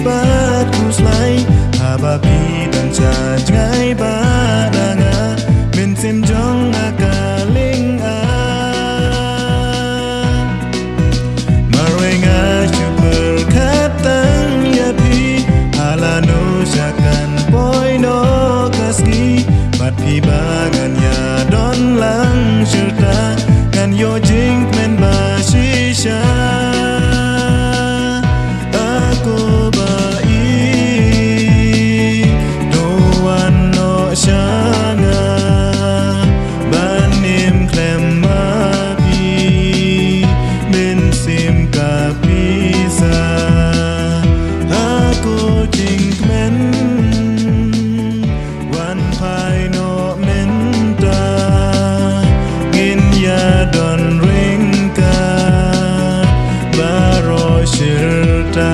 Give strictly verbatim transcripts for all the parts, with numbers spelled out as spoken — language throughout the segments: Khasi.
Bad khuslai haba phi don sha jngai bad ïa nga, mynsiem jong nga ka ling ah. Marwei nga shu pyrkhat tang ïa phi, ha lano sha kan poi noh ka sngi. Bad phi ba ngan ïa don lang shirta, ngan ïoh jingkmen ba shisha. Ako ba i, to wan noh sha nga, ban im khlem ma phi, mynsiem ka pisa. Ako jingkmen, wan phai noh mynta, ngin ïa don ryngkat baroh shirta.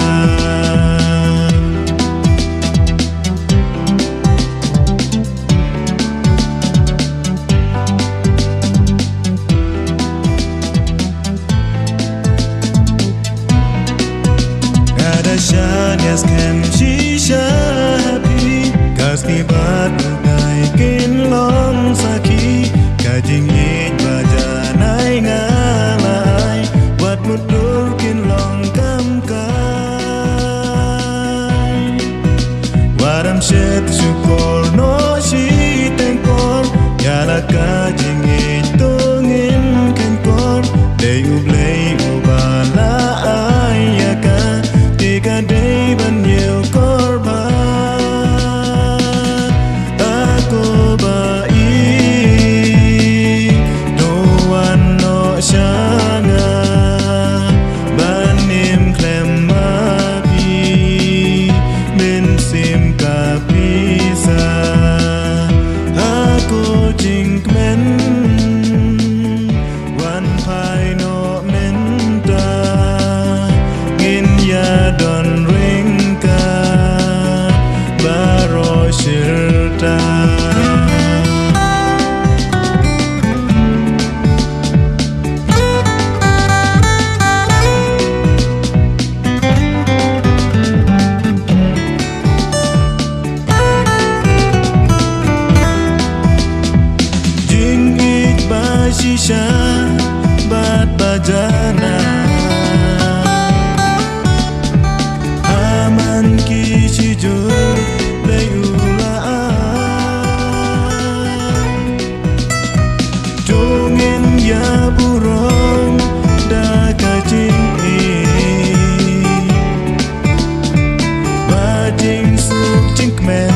Nga da shaniah skhem shisha ha phi, ka sngi bad u dei kin long sakhi, ka jingïeit ba janai nga la ai, wat mutdur kin long kam kai. Wat ym shet shukor noh shiteng por, ïa la ka jingïeit to ngin kheiñ por. Dei U Blei uba la ai ïa ka, te ka dei ban ïew kor bha. Ako ba i, to wan noh sha nga, ban im khlem ma phi, mynsiem ka pisa. Ako jingkmen, wan phai noh mynta, ngin ïa don ryngkat baroh shirta. Jingïeit ba shisha bad ba janai, ha man ki shijur Blei u la ai. To ngin ïa burom da ka jingïeit bad jingsuk jingkmen